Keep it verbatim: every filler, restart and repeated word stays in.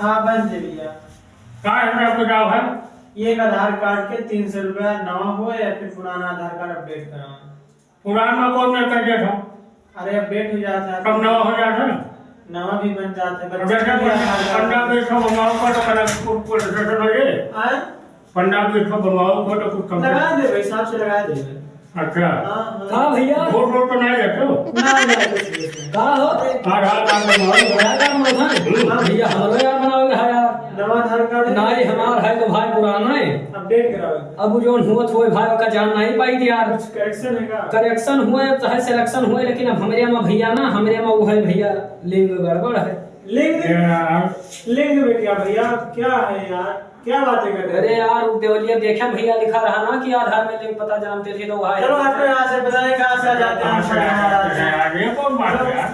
हाँ, बन जाए भैया। का हिसाब किताब है? ये एक आधार कार्ड के तीन सौ रुपया नवा हो या फिर पुराना आधार कार्ड अपडेट कराओ। पुराना कौन नहीं कर दिया था? अरे, अपडेट हो जाता है। कब नवा हो जाता है? नवा भी बन जाता है, तो बच्चे जैसे का भी आधार कार्ड। पंद्रह बीस ठो बनवाओ का तो कनेक्ट, कुछ, कुछ रजिस्ट्रेशन हो जाए। आय? पंद्रह बीस ठो बनवाओ का तो कुछ कम लगा दे भाई, हिसाब से लगा दे। अच्छा। हाँ, हाँ। का भैया? वोट वोट तो नहीं लेते हो? ना, ना, कुछ नहीं। का हो? आधार कार्ड बनवाओ। आधार कार्ड बनवाओ। हम्म। भैया, हमरो यार बनावे है यार। नवा आधार कार्ड है? नहीं, हमार है तो भाई पुराना है। अपडेट कराओ। अब वो जौन हुआ तो भाई, ओका जान नहीं पाई थी यार। कुछ करेक्शन है का? करेक्शन हुआ है, चाहे सिलेक्शन हुआ है, लेकिन अब हमरे में भैया ना, हमरे में वो है भैया, लिंग गड़बड़ है। लिंग? यार। लिंग में क्या भैया, क्या है यार, क्या बातें कर रहे हो? अरे यार, वो देवलिया देखा भैया, लिखा रहा ना कि आधार में लिंग पता जानते थे, तो वो है। चलो हटो यहाँ से, पता नहीं कहाँ से आ जाते हैं। कहाँ से आ जाते हैं यार, ये कौन बात है यार?